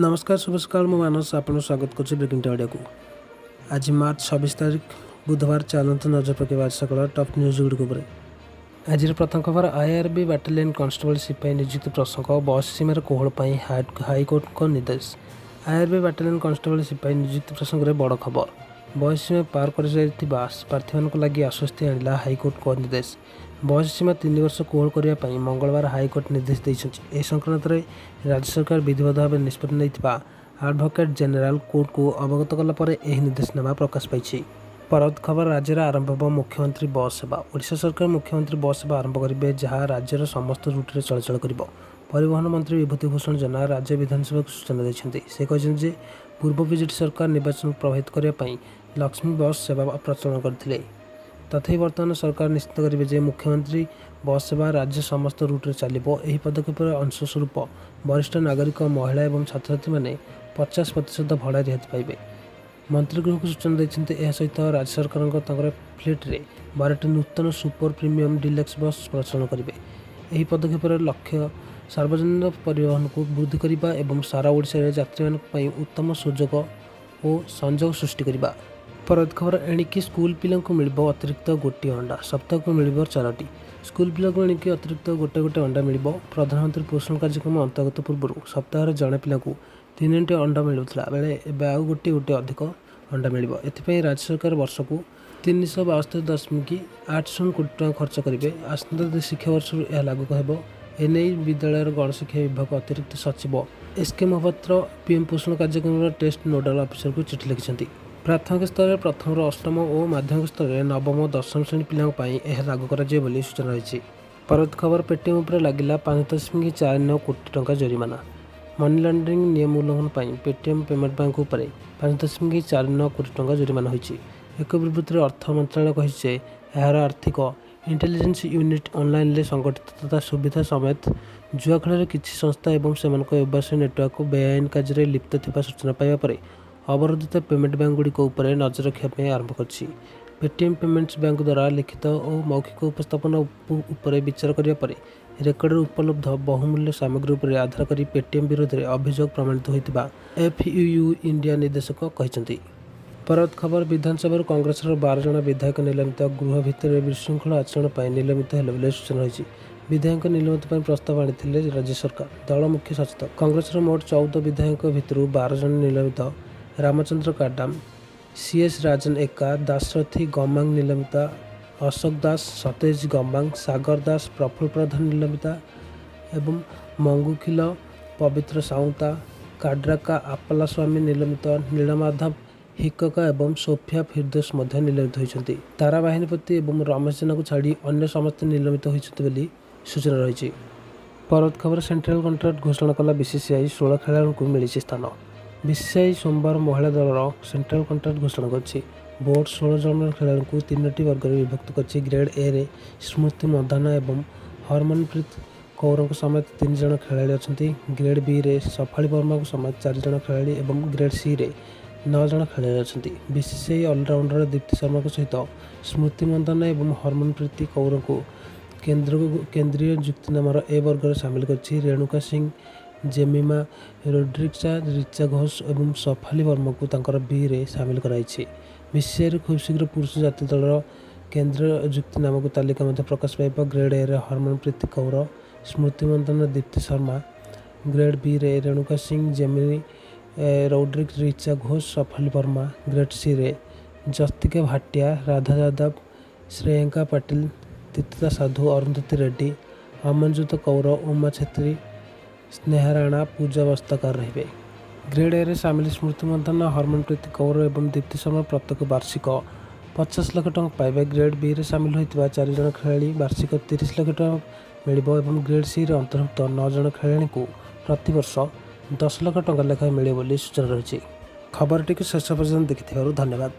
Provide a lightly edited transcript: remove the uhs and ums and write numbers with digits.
ନମସ୍କାର, ଶୁଭ ସକାଳ। ମୁଁ ମାନସ, ଆପଣଙ୍କୁ ସ୍ୱାଗତ କରୁଛି ବ୍ରେକିଂ ଓଡ଼ିଆକୁ। ଆଜି ମାର୍ଚ୍ଚ 26 ତାରିଖ, ବୁଧବାର। ଚାଲନ୍ତୁ ନଜର ପକାଇବା ଆଜି ସକାଳ ଟପ୍ ନ୍ୟୁଜ୍ ଗୁଡ଼ିକ ଉପରେ। ଆଜିର ପ୍ରଥମ ଖବର, ଆଇଆର୍ବି ବାଟାଲିୟନ୍ କନଷ୍ଟେବଳ ସିପାହୀ ନିଯୁକ୍ତି ପ୍ରସଙ୍ଗ, ବୟସ ସୀମାରେ କୋହଳ ପାଇଁ ହାଇକୋର୍ଟଙ୍କ ନିର୍ଦ୍ଦେଶ। ଆଇଆର୍ବି ବାଟାଲିୟନ୍ କନଷ୍ଟେବଳ ସିପାହୀ ନିଯୁକ୍ତି ପ୍ରସଙ୍ଗରେ ବଡ଼ ଖବର। ବୟସ ସୀମା ପାର କରିସାରିଥିବା ପ୍ରାର୍ଥୀମାନଙ୍କ ଲାଗି ଆଶ୍ୱସ୍ତି ଆଣିଲା ହାଇକୋର୍ଟଙ୍କ ନିର୍ଦ୍ଦେଶ। ବୟସ ସୀମା 3 ବର୍ଷ କୋହଳ କରିବା ପାଇଁ ମଙ୍ଗଳବାର ହାଇକୋର୍ଟ ନିର୍ଦ୍ଦେଶ ଦେଇଛନ୍ତି। ଏ ସଂକ୍ରାନ୍ତରେ ରାଜ୍ୟ ସରକାର ବିଧିବଦ୍ଧ ଭାବେ ନିଷ୍ପତ୍ତି ନେଇଥିବା ଆଡଭୋକେଟ୍ ଜେନେରାଲ କୋର୍ଟକୁ ଅବଗତ କଲା ପରେ ଏହି ନିର୍ଦ୍ଦେଶନାମା ପ୍ରକାଶ ପାଇଛି। ପରବର୍ତ୍ତୀ ଖବର, ରାଜ୍ୟରେ ଆରମ୍ଭ ହେବ ମୁଖ୍ୟମନ୍ତ୍ରୀ ବସ୍ ସେବା। ଓଡ଼ିଶା ସରକାର ମୁଖ୍ୟମନ୍ତ୍ରୀ ବସ୍ ସେବା ଆରମ୍ଭ କରିବେ, ଯାହା ରାଜ୍ୟର ସମସ୍ତ ରୁଟ୍ରେ ଚଳାଚଳ କରିବ। ପରିବହନ ମନ୍ତ୍ରୀ ବିଭୂତି ଭୂଷଣ ଜେନା ରାଜ୍ୟ ବିଧାନସଭାକୁ ସୂଚନା ଦେଇଛନ୍ତି। ସେ କହିଛନ୍ତି ଯେ ପୂର୍ବ ବିଜେଡି ସରକାର ନିର୍ବାଚନକୁ ପ୍ରଭାବିତ କରିବା ପାଇଁ ଲକ୍ଷ୍ମୀ ବସ୍ ସେବା ପ୍ରଚଳନ କରିଥିଲେ। ତଥାପି ବର୍ତ୍ତମାନ ସରକାର ନିଶ୍ଚିତ କରିବେ ଯେ ମୁଖ୍ୟମନ୍ତ୍ରୀ ବସ୍ ସେବା ରାଜ୍ୟ ସମସ୍ତ ରୁଟ୍ରେ ଚାଲିବ। ଏହି ପଦକ୍ଷେପର ଅଂଶସ୍ୱରୂପ ବରିଷ୍ଠ ନାଗରିକ, ମହିଳା ଏବଂ ଛାତ୍ରଛାତ୍ରୀମାନେ 50% ଭଡ଼ା ରିହାତି ପାଇବେ, ମନ୍ତ୍ରୀ ଗୃହକୁ ସୂଚନା ଦେଇଛନ୍ତି। ଏହା ସହିତ ରାଜ୍ୟ ସରକାରଙ୍କ ତାଙ୍କର ଫ୍ଲିଟ୍ରେ 12ଟି ନୂତନ ସୁପର ପ୍ରିମିୟମ୍ ଡିଲକ୍ସ ବସ୍ ପ୍ରଚଳନ କରିବେ। ଏହି ପଦକ୍ଷେପର ଲକ୍ଷ୍ୟ ସାର୍ବଜନୀନ ପରିବହନକୁ ବୃଦ୍ଧି କରିବା ଏବଂ ସାରା ଓଡ଼ିଶାରେ ଯାତ୍ରୀମାନଙ୍କ ପାଇଁ ଉତ୍ତମ ସୁଯୋଗ ଓ ସଂଯୋଗ ସୃଷ୍ଟି କରିବା। ପରବର୍ତ୍ତୀ ଖବର, ଏଣିକି ସ୍କୁଲ ପିଲାଙ୍କୁ ମିଳିବ ଅତିରିକ୍ତ ଗୋଟିଏ ଅଣ୍ଡା, ସପ୍ତାହକୁ ମିଳିବ ଚାରୋଟି। ସ୍କୁଲ ପିଲାଙ୍କୁ ଏଣିକି ଅତିରିକ୍ତ ଗୋଟେ ଗୋଟେ ଅଣ୍ଡା ମିଳିବ। ପ୍ରଧାନମନ୍ତ୍ରୀ ପୋଷଣ କାର୍ଯ୍ୟକ୍ରମ ଅନ୍ତର୍ଗତ ପୂର୍ବରୁ ସପ୍ତାହରେ ଜଣେ ପିଲାକୁ ତିନୋଟି ଅଣ୍ଡା ମିଳୁଥିଲା ବେଳେ ଏବେ ଆଉ ଗୋଟିଏ ଗୋଟିଏ ଅଧିକ ଅଣ୍ଡା ମିଳିବ। ଏଥିପାଇଁ ରାଜ୍ୟ ସରକାର ବର୍ଷକୁ 372.80 କୋଟି ଟଙ୍କା ଖର୍ଚ୍ଚ କରିବେ। ଆସନ୍ତା ଶିକ୍ଷାବର୍ଷରୁ ଏହା ଲାଗୁ ହେବ। ଏନେଇ ବିଦ୍ୟାଳୟ ଗଣଶିକ୍ଷା ବିଭାଗ ଅତିରିକ୍ତ ସଚିବ ଏସ୍ କେ ମହାପାତ୍ର ପିଏମ୍ ପୋଷଣ କାର୍ଯ୍ୟକ୍ରମର ଷ୍ଟେଟ୍ ନୋଡାଲ ଅଫିସରକୁ ଚିଠି ଲେଖିଛନ୍ତି। ପ୍ରାଥମିକ ସ୍ତରରେ ପ୍ରଥମରୁ ଅଷ୍ଟମ ଓ ମାଧ୍ୟମିକ ସ୍ତରରେ ନବମ ଓ ଦଶମ ଶ୍ରେଣୀ ପିଲାଙ୍କ ପାଇଁ ଏହା ଲାଗୁ କରାଯିବ ବୋଲି ସୂଚନା ରହିଛି। ପରବର୍ତ୍ତୀ ଖବର, ପେଟିଏମ୍ ଉପରେ ଲାଗିଲା 5.49 କୋଟି ଟଙ୍କା ଜରିମାନା। ମନି ଲଣ୍ଡରିଂ ନିୟମ ଉଲ୍ଲଂଘନ ପାଇଁ ପେଟିଏମ୍ ପେମେଣ୍ଟ ବ୍ୟାଙ୍କ ଉପରେ 5.49 କୋଟି ଟଙ୍କା ଜରିମାନା ହୋଇଛି। ଏକ ବିବୃତ୍ତିରେ ଅର୍ଥ ମନ୍ତ୍ରଣାଳୟ କହିଛି ଯେ ଏହାର ଆର୍ଥିକ ଇଣ୍ଟେଲିଜେନ୍ସ ୟୁନିଟ୍ ଅନଲାଇନରେ ସଂଗଠିତ ତଥା ସୁବିଧା ସମେତ ଜୁଆ ଖେଳରେ କିଛି ସଂସ୍ଥା ଏବଂ ସେମାନଙ୍କ ବ୍ୟବସାୟ ନେଟୱାର୍କ ବେଆଇନ କାର୍ଯ୍ୟରେ ଲିପ୍ତ ଥିବା ସୂଚନା ପାଇବା ପରେ ଅବରୋଧିତ ପେମେଣ୍ଟ ବ୍ୟାଙ୍କଗୁଡ଼ିକ ଉପରେ ନଜର ରଖିବା ପାଇଁ ଆରମ୍ଭ କରିଛି। ପେଟିଏମ୍ ପେମେଣ୍ଟସ୍ ବ୍ୟାଙ୍କ ଦ୍ୱାରା ଲିଖିତ ଓ ମୌଖିକ ଉପସ୍ଥାପନା ଉପରେ ବିଚାର କରିବା ପରେ ରେକର୍ଡରେ ଉପଲବ୍ଧ ବହୁମୂଲ୍ୟ ସାମଗ୍ରୀ ଉପରେ ଆଧାର କରି ପେଟିଏମ୍ ବିରୋଧରେ ଅଭିଯୋଗ ପ୍ରମାଣିତ ହୋଇଥିବା ଏଫ୍ଆଇୟୁ ଇଣ୍ଡିଆ ନିର୍ଦ୍ଦେଶକ କହିଛନ୍ତି। ପରବର୍ତ୍ତୀ ଖବର, ବିଧାନସଭାରୁ କଂଗ୍ରେସର 12 ଜଣ ବିଧାୟକ ନିଲମ୍ବିତ। ଗୃହ ଭିତରେ ବିଶୃଙ୍ଖଳ ଆଚରଣ ପାଇଁ ନିଲମ୍ବିତ ହେଲେ ବୋଲି ସୂଚନା ରହିଛି। ବିଧାୟକଙ୍କ ନିଲମ୍ବିତ ପାଇଁ ପ୍ରସ୍ତାବ ଆଣିଥିଲେ ରାଜ୍ୟ ସରକାର ଦଳ ମୁଖ୍ୟ ସଚେତକ। କଂଗ୍ରେସର ମୋଟ 14 ବିଧାୟକଙ୍କ ଭିତରୁ 12 ଜଣ ନିଲମ୍ବିତ। ରାମଚନ୍ଦ୍ର କାଡାମ, ସିଏସ୍ ରାଜନ ଏକ୍କା, ଦାଶରଥୀ ଗମାଙ୍ଗ ନିଲମ୍ବିତ। ଅଶୋକ ଦାସ, ସତେଜ ଗମାଙ୍ଗ, ସାଗର ଦାସ, ପ୍ରଫୁଲ୍ଲ ପ୍ରଧାନ ନିଲମ୍ବିତ ଏବଂ ମଙ୍ଗୁଖିଲ, ପବିତ୍ର ସାଉତା, କାଡ୍ରାକା ଆପଲାସ୍ୱାମୀ ନିଲମ୍ବିତ। ନୀଳମାଧବ ହିକକା ଏବଂ ସୋଫିଆ ଫିର୍ଦୋସ ମଧ୍ୟ ନିଲମ୍ବିତ ହୋଇଛନ୍ତି। ତାରା ବାହିନୀପତି ଏବଂ ରମେଶ ଜେନାଙ୍କୁ ଛାଡ଼ି ଅନ୍ୟ ସମସ୍ତେ ନିଲମ୍ବିତ ହୋଇଛନ୍ତି ବୋଲି ସୂଚନା ରହିଛି। ପରବର୍ତ୍ତୀ ଖବର, ସେଣ୍ଟ୍ରାଲ କଣ୍ଟ୍ରାକ୍ଟ ଘୋଷଣା କଲା ବିସିସିଆଇ, 16 ଖେଳାଳିଙ୍କୁ ମିଳିଛି ସ୍ଥାନ। ବିସିସିଆଇ ସୋମବାର ମହିଳା ଦଳର ସେଣ୍ଟ୍ରାଲ କଣ୍ଟ୍ରାକ୍ଟ ଘୋଷଣା କରିଛି। ବୋର୍ଡ 16 ଜଣ ଖେଳାଳିଙ୍କୁ ତିନୋଟି ବର୍ଗରେ ବିଭକ୍ତ କରିଛି। ଗ୍ରେଡ୍ ଏରେ ସ୍ମୃତି ମନ୍ଧାନା ଏବଂ ହରମନପ୍ରୀତ କୌରଙ୍କ ସମେତ ତିନି ଜଣ ଖେଳାଳି ଅଛନ୍ତି। ଗ୍ରେଡ୍ ବିରେ ଶଫାଳି ବର୍ମାଙ୍କ ସମେତ ଚାରି ଜଣ ଖେଳାଳି ଏବଂ ଗ୍ରେଡ୍ ସିରେ ନଅ ଜଣ ଖେଳାଳି ଅଛନ୍ତି। ବିସିସିଆଇ ଅଲରାଉଣ୍ଡର ଦୀପ୍ତି ଶର୍ମାଙ୍କ ସହିତ ସ୍ମୃତି ମନ୍ଧାନା ଏବଂ ହରମନପ୍ରୀତ କୌରଙ୍କୁ କେନ୍ଦ୍ରୀୟ ଚୁକ୍ତିନାମାର ଏ ବର୍ଗରେ ସାମିଲ କରିଛି। ରେଣୁକା ସିଂ, ଜେମିମା ରୋଡ୍ରିଗ୍ସ, ରିଚା ଘୋଷ ଏବଂ ଶଫାଲି ବର୍ମାଙ୍କୁ ତାଙ୍କର ବିରେ ସାମିଲ କରାଯାଇଛି। ବିସିସିଆଇର ଖୁବ୍ ଶୀଘ୍ର ପୁରୁଷ ଜାତୀୟ ଦଳର କେନ୍ଦ୍ରୀୟ ଚୁକ୍ତିନାମାକୁ ତାଲିକା ମଧ୍ୟ ପ୍ରକାଶ ପାଇବ। ଗ୍ରେଡ୍ ଏରେ ହରମନପ୍ରୀତ କୌର, ସ୍ମୃତି ମନ୍ଧାନା, ଦୀପ୍ତି ଶର୍ମା, ଗ୍ରେଡ୍ ବିରେ ରେଣୁକା ସିଂ, ଜେମିମା ରୋଡ୍ରିଗ୍ସ, ରିଚା ଘୋଷ, ଶଫାଲି ବର୍ମା, ଗ୍ରେଡ୍ ସିରେ ଯସ୍ତିକା ଭାଟିଆ, ରାଧା ଯାଦବ, ଶ୍ରେୟଙ୍କା ପାଟିଲ, ତିସ୍ତା ସାଧୁ, ଅରୁନ୍ଧତୀ ରେଡ୍ଡି, ଅମନଜୋତ କୌର, ଉମା ଛେତ୍ରୀ, ସ୍ନେହା ରାଣା, ପୂଜା ବସ୍ତ୍ରାକର ରହିବେ। ଗ୍ରେଡ୍ ଏରେ ସାମିଲ ସ୍ମୃତି ମନ୍ଧାନା, ହରମନପ୍ରୀତ କୌର ଏବଂ ଦୀପ୍ତି ଶର୍ମା ପ୍ରତ୍ୟେକ ବାର୍ଷିକ 50 ଲକ୍ଷ ଟଙ୍କା ପାଇବେ। ଗ୍ରେଡ୍ ବିରେ ସାମିଲ ହୋଇଥିବା ଚାରି ଜଣ ଖେଳାଳି ବାର୍ଷିକ 30 ଲକ୍ଷ ଟଙ୍କା ମିଳିବ ଏବଂ ଗ୍ରେଡ୍ ସିରେ ଅନ୍ତର୍ଭୁକ୍ତ ନଅ ଜଣ ଖେଳାଳିଙ୍କୁ ପ୍ରତିବର୍ଷ 10 ଲକ୍ଷ ଟଙ୍କା ଲେଖାଏଁ ମିଳିବ ବୋଲି ସୂଚନା ରହିଛି। ଖବରଟିକୁ ଶେଷ ପର୍ଯ୍ୟନ୍ତ ଦେଖିଥିବାରୁ ଧନ୍ୟବାଦ।